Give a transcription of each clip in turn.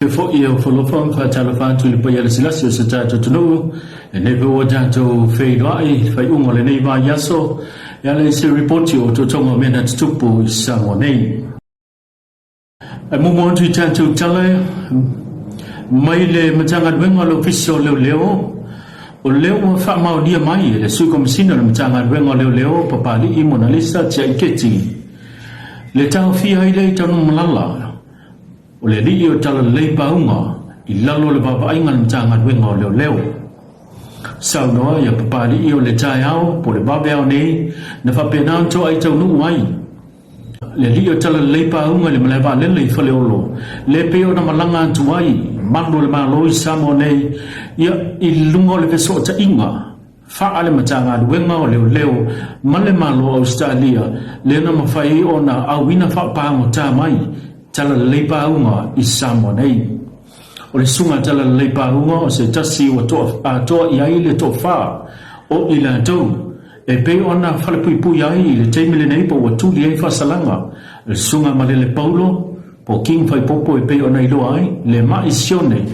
E foʻi e ofolofa ma faatalofa atu i le paia lasilasi o se tatou atunuu, lenei foi ua tatou feiloai i le faaiuga o lenei vaiaso e ala i se ripoti o otootoga o mea na tutupu i Samoa nei. Ae muamua atu i tatou tala mai le Matagaluega o le Ofisa o Leoleo, o lea ua faamaonia mai e le Sui Komesina o le Matagaluega o Leoleo Papali'i Monalisa Tiaiketi le taofia ai lea i Tanumalala O le alii o Talalelei Pauga i lalo o le vaavaaiga a le Matagaluega o Leoleo. Saunoa ia Papalii o le taeao po o le vaveao nei na faapena ona toai taunuu ai le alii o Talalelei Pauga i le malae vaalele i Faleolo le pei ona malaga atu ai malu o le Malo i Samoa nei ia i luga o le fesootaiga Faa le Matagaluega o Leoleo ma le Malo o Ausetalia lea na mafai ona auina faapagota mai Talalelei Pauga i Samoa nei. O le Susuga Talalelei Pauga o se tasi ua atoa i ai le toafa o i latou e pei ona falepuipui ai i le taimi lenei po ua tuli ai faasalaga le Susuga Malele Paulo po King Faipopo e pei ona iloa ai le Ma'i Sione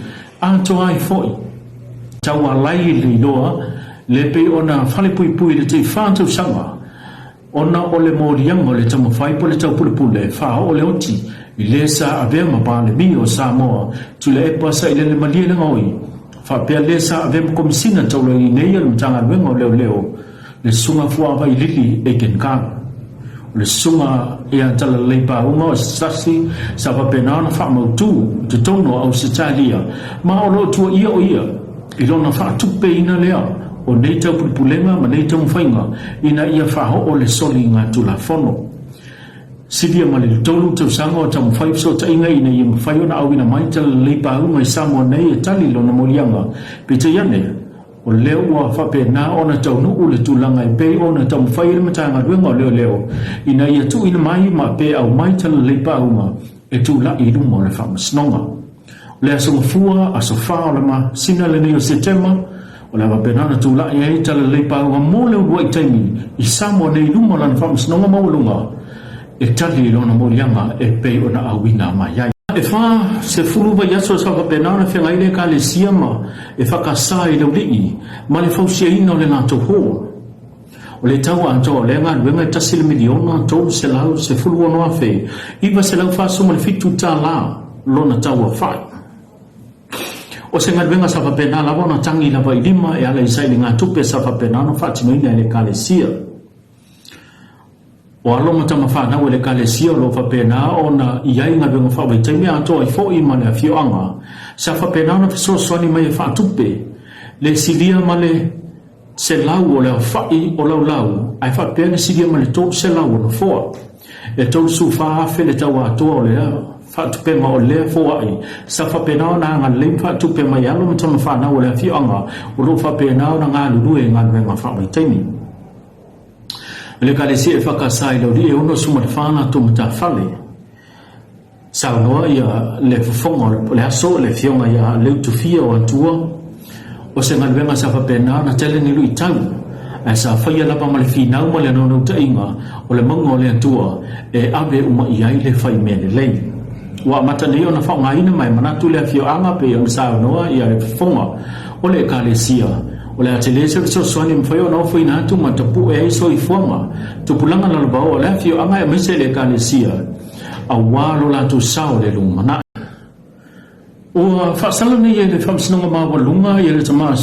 atoa ai foi taualai le iloa le pei ona falepuipui i le teifa tausaga ona o le moliaga o le taumafai po le taupulepule faaoo le oti i le sa avea ma Palemia o Samoa Tuilaepa Sailele Malie Legaoi faapea le sa avea ma Komisina taulai nei a le Matagaluega o Leoleo le Susuga Fuaava Ilili Aiken Carr. O le Susuga ia Talalelei Pauga o se tasi sa faapena ona faamautu i totonu o Ausetalia ma o lo o tuaia o ia i lona faatupeina lea o nei taupulepulega ma nei taumafaiga ina ia faaoo le soliga Tulafono. Silia ma le 3 tausaga o taumafai fesootaiga ina ia mafai ona auina mai Talalelei Pauga i Samoa nei e tali lona moliaga, peitai ane, O lea ua faapena ona taunuu le tulaga e pei ona taumafai ai le Matagaluega o Leoleo ina ia tuuina mai ma pe aumai talalelei paauga e tulai i luma o le Faamasinoga. O le aso Gafua, aso 4 o le masina lenei o Setema, o le a faapena ona tulai ai talalelei paauga mo le uluai taimi i Samoa nei i luma o lana Faamasinoga Maualuga e tali i lona moliaga e pei ona auina mai ai. E 40 vaiaso sa faapena ona feagai le Ekalesia ma e whakasa i laulii ma le fausiaina o le latou hoa. O le tau atoa o lea galuega e tasi le miliona $316,947 tālā lona tau aofai. O se galuega sa faapena lava ona tagi lava i lima e ala i sailigatupe sa faapena ona faatinoina e le Ekalesia. O alo ma tama fanau a le Ekalesia o lo o faapena ona i ai galuega faavaitaimi atoa ai foi ma le afioaga sa faapena ona fesoasoani mai e faatupe le silia ma le 100 o le aofai o laulau ae faapea le silia ma le 300 o nofoa. E 34,000 le tau atoa o le faatupega o lea foai sa faapena ona agalelei ma faatupe mai alo ma tama fanau a le afioaga o lo o faapena ona galulue i galuega faavaitaimi. O le Ekalesia e whakasa i lauli e 64 latou matafale. Saunoa ia le fofoga o le aso le afioga ia Leutufia o Atua, o se galuega sa faapena ona tele ni luitau, ae sa faia lava ma le finau ma le naunautaiga o le mauga o le Atua e ave uma i ai le fai mea lelei. Ua amata nei ona faaaogaina ma e manatu le afioaga pei ona saunoa ia le fofoga o le Ekalesia O le a tele se fesoasoani e mafai ona ofoina atu ma tapue ai soifuaga tupulaga lalovaoa o le afioaga aemaise le Ekalesia aua lo latou sao i le lumanai. Ua faasala nei e le Faamasinoga Maualuga ia le tama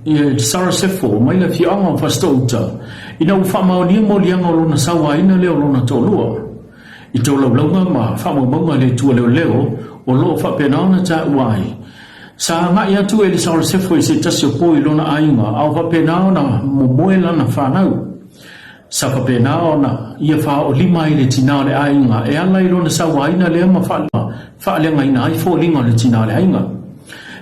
ia Sarah Sefo mai le afioaga o Fasitouta ina ua faamaonia moliaga o lona sauaina lea o lona toalua. I tolaulauga ma faamaumauga a le Atua Leoleo o lo o faapena ona taua ai, sa agai atu Elisa Olesefo i se tasi o po i lona aiga a o faapena ona momoe lana fanau. Sa faapena ona ia faaolima ai le tina o le aiga e ala i lona sauaina lea ma faaleagaina ai foliga o le tina o le aiga.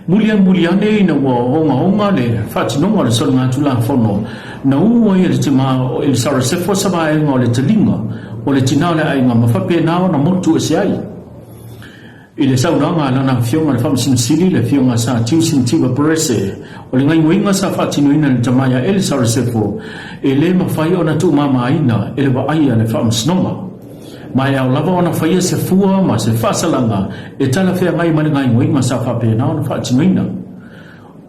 Muli muli ane ina ua ogaoga le faatinoga o le soligatulafono na ū ai e le tima o Elisa Olesefo sa vaega o le taliga o le tina o le aiga ma faapena ona motu ese ai. I le saunoaga a lana Afioga i le Faamasino Sili, le Afioga Sir Tilson Tiva Perese, o le gaioiga sa faatinoina e le tama ia Elisa Resefo, e le mafai ona tuumamaina e le vaai a le Faamasinoga. Ma e ao lava ona faia se fua ma se faasalaga e talafeagai ma le gaoioiga sa faapena ona faatinoina.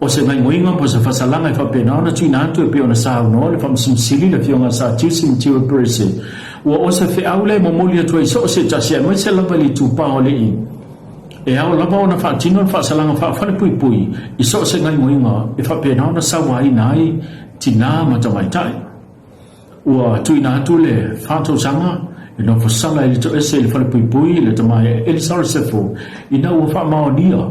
O se gaoioiga po o se faasalaga e faapena ona tuuina atu e pei ona saunoa le Faamasino Sili le Afioga Sir Tiusi Matiua Perese, ua o se feau lea e momoli atu ai so o se tasi aemaise lava i le itupa o alii. E ao lava ona faatino le faasalaga faafalepuipui i so o se gaoioiga e faapena ona sauaina ai tinā ma tamaitai. Ua tuuina atu le faatausaga e nofo sala i le toese i le falepuipui i le tama ia Elisara Sefo ina ua faamaonia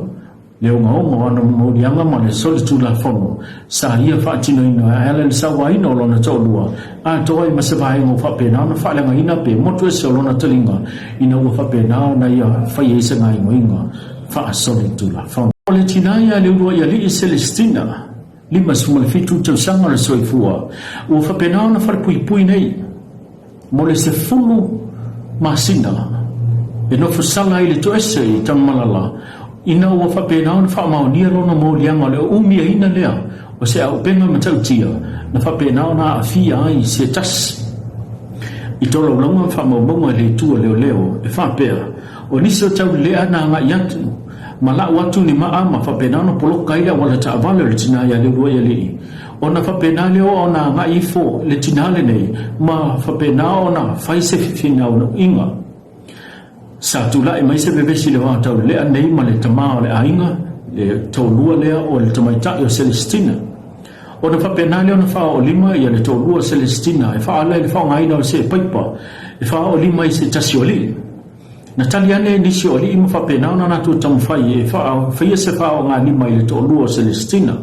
le ogaoga o ana moliaga ma le solitulafono sa ia faatinoina e ala i le sauaina o lona toalua atoa ai ma se vaega ua faapena ona faaleagaina pe motu ese o lona taliga ina ua faapena ona ia faia ai se gaoioiga faasolitulafono. O le tinā ia Leuluaialii Celestina, 57 tausaga o le soifua, ua faapena ona falepuipui nei mo le 10 masina e nofo sala ai le toese i Tanumalala ina ua faapena ona faamaonia lona moliaga o le umiaina lea o se auupega matautia na faapena ona aafia ai se tasi i tolaulauga ma faamaumauga i le itu a leoleo e faapea o nisi o taulelea na agai atu ma lau atu ni maa ma faapena ona poloka ai le auala taavale o le tinā ia Leuluaialii. Ona faapena lea ona agai ifo le tinā lenei ma faapena ona fai se fefinauiga. Sa tulai mai se vevesi i le va taulelea nei ma le tamā o le aiga, le toalua lea o le tamaitai o Celestina. Ona faapena lea ona faaoolima ia le toalua o Celestina e faaala i le faaaogaina o se paipa e faaoolima i se tasi o alii. Na tali ane nisi o alii ma faapena ona latou taumafai e faia se faaaogalima i le toalua o Celestina.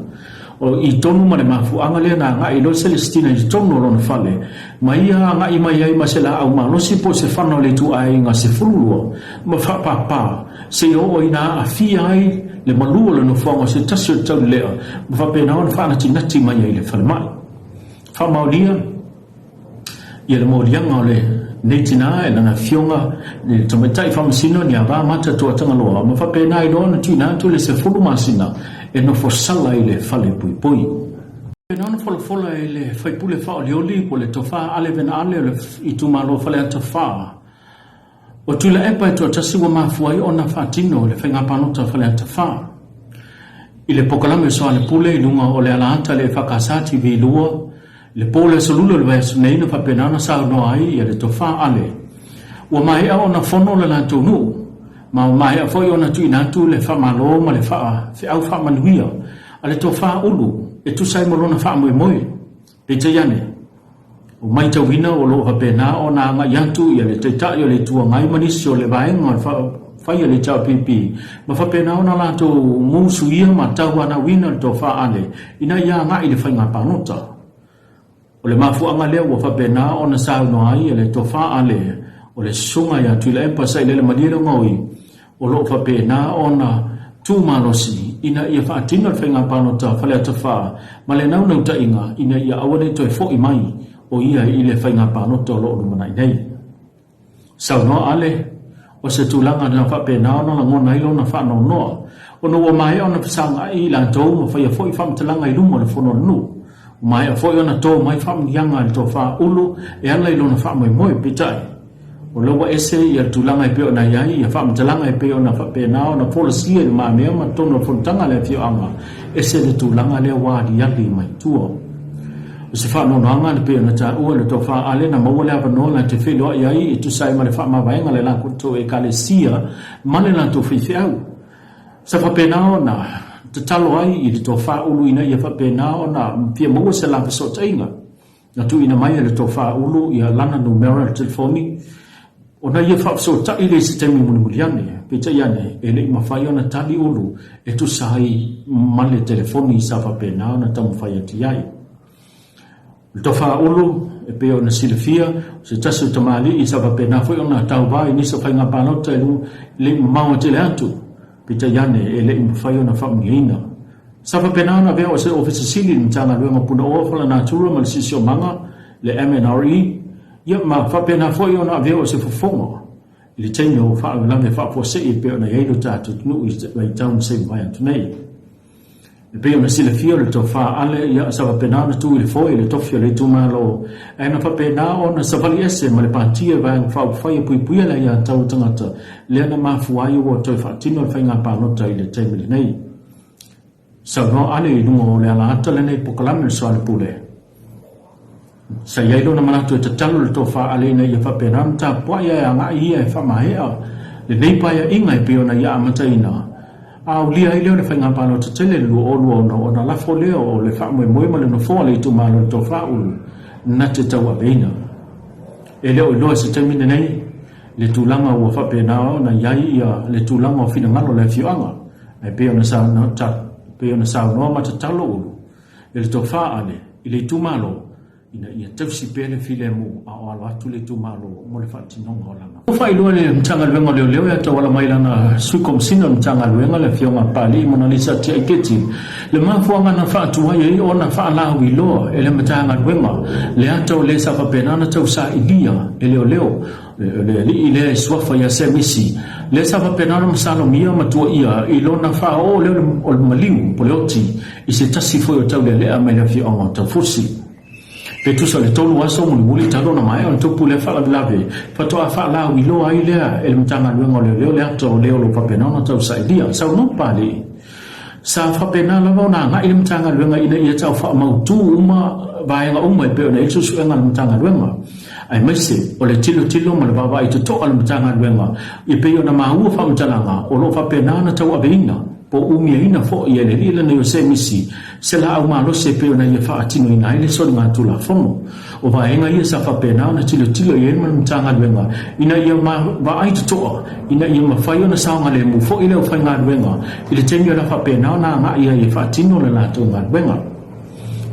O i tonu ma le mafuaaga lea na agai loa Celestina i totonu o lona fale, ma ia agai mai ai ma se laau malosi po o se fana o le ituaiga 12 ma faapapa seia oo ina aafia ai le malu o le nofoaga o se tasi o le taulelea ma faapena ona faanatinati mai ai i le falemai. Faamaonia. Ia le moliaga o lenei tinā e lana afioga le tamaitai faamasino ni ava mata toa Tagaloa ma faapena ai loa ona tuuina atu le 10 masina e nofo sala i le fale puipui. Faapena ona folafola e le faipule faaolioli po o le Tofa Ale Venaale o le itumalo Faleata 4 o Tuilaepa e toatasi ua mafua ai ona faatino le faiga palota Faleata 4 i le polokalame o Soalepule i luga o le alaata le EFKS TV 2. I le po o le Aso Lula o le vaiaso nei na faapena ona saunoa ai ia le Tofa Ale. Ua maea ona fono le latou nuu, ma ua maea foi ona tuuina atu le faamalo ma le faafeau faamanuia a le Tofa Ulu e tusa ai ma lona faamoemoe. Peitai ane, ua maitauina o lo o faapena ona agai atu ia le Taitai o le Itu Agai ma nisi o le vaega o le faia le HRPP ma faapena ona latou musuia ma tauanauina le Tofa Ale ina ia agai i le faiga palota. O le mafuaaga lea ua faapena ona saunoa ai le Tofa Ale o le Susuga ia Tuilaepa Sailele Malielegaoi o lo o faapena ona tu malosi ina ia faatino le faiga palota Faleata 4 ma le naunautaiga ina ia aua ne i toe foi mai o ia i le faiga palota o lo o lumanai nei. Saunoa Ale, o se tulaga na faapena ona lagona ai lona faanoanoa, ona ua maea ona fesagai i latou ma faia foi faamatalaga i luma o le fono a le nuu. Ua maea foi ona to mai faamanuiaga a le tofa Ulu e ala i lona faamoemoe, peitai, o lea ua ese ia le tulaga e pei ona i ai ia faamatalaga e pei ona faapena ona folasia i lumamea ma totonu o le fonotaga a le afioaga, ese le tulaga lea ua aliali mai tua. O se faanoanoaga e pei ona taua e le Tofa Ale na maua le avanoa na te feiloai ai e tusa ai ma le faamavaega a le latou Ekalesia ma le latou faifeau. Sa faapena ona tatalo ai i le Tofa Ulu ina ia faapena ona fia maua se la fesootaiga. Na tuuina mai e le Tofa Ulu ia lana numera o le telefoni ona ia faafesootai lea i se taimi mulimuli ane. Peitai ane, e le i mafai ona tali Ulu e tusa ai ma le telefoni sa faapena ona taumafai atu i ai. O le Tofa Ulu, e pei ona silafia, o se tasi o tamalii sa faapena foi ona tauva i nisi o faiga palota e le i mamao tele atu, peitai ane e le i mafai ona faamanuiaina. Sa faapena ona avea o se Ofisa Sili i le Matagaluega o Punaoa Faalenatura ma le Siosiomaga, le MNRE, ia ma faapena foi ona avea o se fofoga i le taimi o faalavelave faafuasei e pei ona i ai lo tatou atunuu i le vaitau na se i mavae atu nei. E pei ona silafia o le Tofa Ale ia sa faapena ona tu i le foe i le tofi o le itumalo, ae na faapena ona savali ese ma le Pati a Vaega Faaupufai e Puipuia le Aiatatau a Tagata, lea na mafua ai ua toe faatino le faiga palota i le taimi lenei. Saunoa Ale i luga o le alaata lenei polokalame o le Soalepule. Sa i ai lona manatu e tatalo i le Tofa Ale ina ia faapena ona tapuai ae agai ia e faamaea lenei paeaiga e pei ona ia amataina, a aulia ai lea o le faiga palota tele i le 2026 ona lafo lea o le faamoemoe ma le nofoa o le itumalo i le Tofa Ulu na te tauaveina. E le o iloa i se taimi lenei le tulaga ua faapena ona i ai ia le tulaga o finagalo o le afioaga, ae pei ona saunoa ma tatalo Ulu E le tofa Ale i le itumalo ina ia tausi pea le filemu a o alo atu le itumalo mo le faatinoga o lana. Ua faailoa e le Matagaluega o Leoleo e tauala mai lana Sui Komesina o le Matagaluega, le Afioga a Papalii Monalisa Tiaiketi, le mafuaaga na faatuai ai ona faalauiloa e le Matagaluega le ata o le sa faapena ona tausailia e leoleo O le alii lea e suafa ia Semisi, lea sa faapena ona masalomia ma tuaia i lona faaoo lea o le maliu po le oti i se tasi foi o taulealea mai le afioaga o Taufusi. Pe tusa o le tolu aso mulimuli talu ona maea ona tupu lea faalavelave, faatoa faalauiloa ai lea e le Matagaluega o Leoleo le ata o le o lo o faapena ona tausailia. Saunoa Papalii. Sa faapena lava ona agai le Matagaluega ina ia tau faamautu uma vaega uma e pei ona i ai le suesuega a le Matagaluega, aemaise o le tilotilo ma le vaavaai totoa a le Matagaluega e pei ona maua faamatalaga o lo o faapena ona tauaveina po o umiaina foi e le alii lenei o Semisi se laau malosi e pei ona ia faatinoina ai le soligatulafono. O vaega ia sa faapena ona tilotilo i ai ma le Matagaluega ina ia vaai totoa ina ia mafai ona saogalemu foi le aufaigaluega i le taimi o le a faapena ona agai ai e faatino le latou galuega.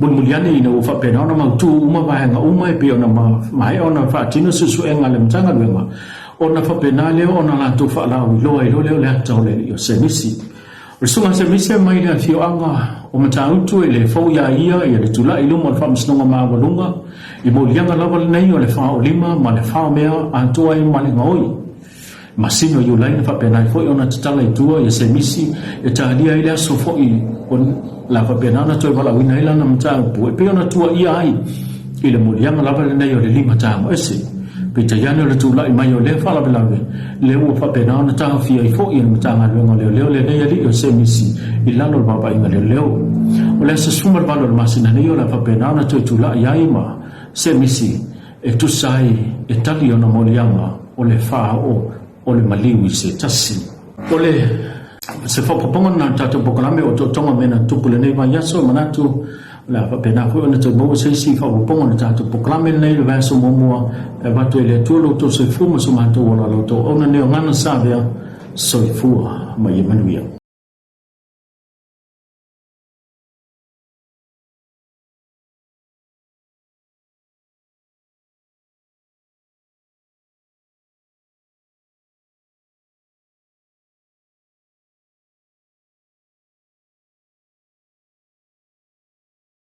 Mulimuli ane ina ua faapena ona mautu uma vaega uma e pei ona maea ona faatino suesuega a le Matagaluega, ona faapena lea ona latou faalauiloa ai loa lea o le ata o le alii o Semisi. O le Susuga Semisi mai le afioaga o Matautu e le fou iā ia ia le tulai i luma o le Faamasinoga Maualuga i moliaga lava lenei o le faaolima ma le faomea atoa ai ma le gaoi. Masina o Iulai na faapena ai foi ona tatala i tua ia Semisi e talia ai le aso foi o la faapena ona toe valaauina ai lana mataupu e pei ona tuaia ai i le moliaga lava lenei o le lima tago ese. Peitai ane o le tulai mai o lea faalavelave, lea ua faapena ona taofia ai foi e le Matagaluega o Leoleo lenei alii o Semisi i lalo o le vaavaaiga leoleo. O le aso 18 o le masina nei o le a faapena ona toe tulai ai ma Semisi e tusa ai e tali ona moliaga o le faaoo o le maliu i se tasi. O le se faaopoopoga lena o le tatou polokalame o Otootoga Mea na Tutupu i lenei vaiaso, e manatu o le a faapena foi ona toe maua se isi faaopoopoga o le tatou polokalame lenei i le vaiaso muamua e avatu ai e le Atua lo outou soifua ma so matou ola, lo outou auna nei o gana sa avea. Soifua ma ia manuia.